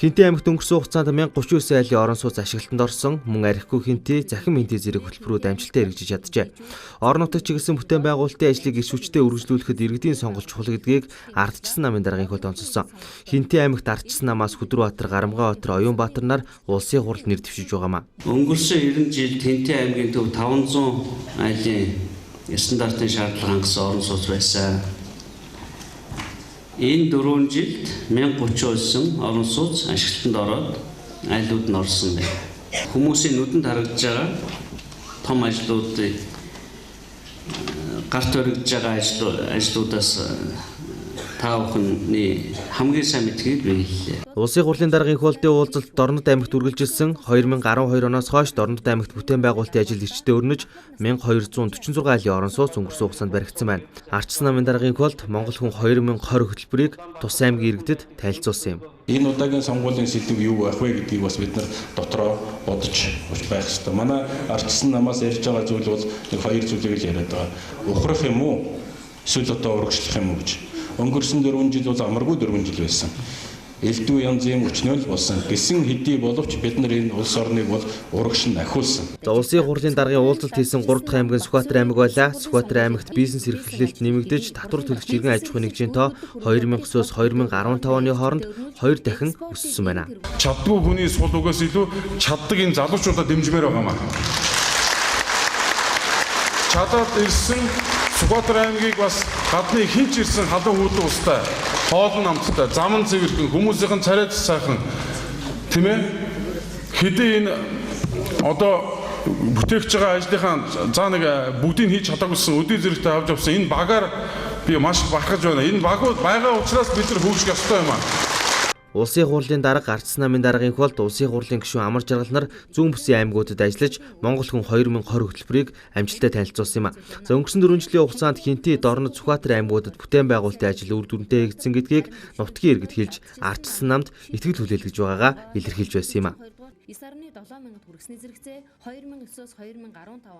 Хэнтэй аймагт өнгөрсөн хугацаанд 1039 айлын орон сууц ашиглалтанд орсон, мөн Архигүй Хэнтэй, Захим Хэнтэй зэрэг хөтөлбөрүүд амжилттай хэрэгжиж чаджээ. Орон нутагт чиглэсэн бүтээн байгуулалтын ажлыг эрч хүчтэй үргэлжлүүлэхэд иргэдийн сонголт чухал гэдгийг ардчсан намын даргын хөлд онцолсон. Хэнтэй аймагт ардчсан намаас Хөдөрбаатар, Гарамгаабаатар, Оюунбаатар нар улсын хуралд нэр дэвшиж байгаа юм. Өнгөрсөн 90 жилд Хэнтэй аймгийн төв 500 айлын стандартын шаардлага хангасан орон сууц байсан. Энэ 4 жилд 1039 орон сууц ашиглалтанд ороод айлууд нь орсон байна. Хүмүүсийн нүдэнд харагдж байгаа том ажлуудыг гарт өргөж байгаа ажлуудаас та бүхний хамгийн сайн мэдгийг би хэллээ. Улсын хурлын даргын хурлын уулзалт Дорнод аймагт үргэлжилсэн. 2012 оноос хойш Дорнод аймагт бүтээн байгуулалтын ажил эрчтэй өрнөж 1246 айлын орон сууц өнгөрсөн хугацаанд баригдсан байна. Ардчсан намын даргын хурлд Монгол хүн 2020 хөтөлбөрийг тус аймгийн иргэдэд танилцуулсан юм. Энэ удаагийн сонгуулийн сэдэв юу байх вэ гэдгийг бас бид нар дотроо бодож байх ёстой. Манай ардчсан намаас ярьж байгаа зүйл бол нэг хоёр зүйлийг л яриад байгаа. Ухрах юм уу? Эсвэл одоо урагшлах юм уу гэж. Өнгөрсөн 4 жил бол амаргүй 4 жил байсан. Элдв янзын өчнөөл болсон. Гэсэн хэдий боловч бид нар энэ улс орныг бол урагш нь ахиулсан. За, улсын хурлын даргын уулзалт хийсэн 3 дахь аймаг нь Сүхбаатар аймаг байлаа. Сүхбаатар аймагт бизнес эрхлэлт нэмэгдэж, татвар төлөгч иргэн аж ахуйн нэгжийн тоо 2009-оос 2015 оны хооронд 2 дахин өссөн байна. Чаддгүй хүний сул үгээс илүү чаддаг энэ залуучуудаа дэмжмээр байгаа маа. Чадаад ирсэн Сүхбаатар аймгийг бас гадны хинч ирсэн халуун хүүдэн устай, хоол нь амттай, зам нь цэвэрхэн, хүмүүсийнх нь царайд сайхан, тийм ээ? Хэдий энэ одоо бүтээгч байгаа ажлынхаа заа нэг бүгдийг хийж чадаагүйсэн өдий зэрэгтэй авч явсан энэ багаар би маш бахархаж байна. Энэ багууд байгаа учраас бид нар хөгжих ёстой юм аа. Улсын хурлын дарга Ардсан намын даргын хурлд улсын хурлын гишүүн Амар Жаргал нар зүүн бүсийн аймагуудад ажиллаж Монгол хүн 2020 хөтөлбөрийг амжилттай танилцуулсан юм а. За, өнгөрсөн 4 жилийн хугацаанд Хэнтэй, Дорнод, Сүхбаатар аймагуудад бүтээн байгуулалтын ажил үр дүнтэй хийгдсэн гэдгийг нутгийн иргэд хэлж Ардчсан намд итгэл хүлээлгэж байгаагаа илэрхийлж байсан юм а. 9.7 мянгад хүргэсний зэрэгцээ 2009-оос 2015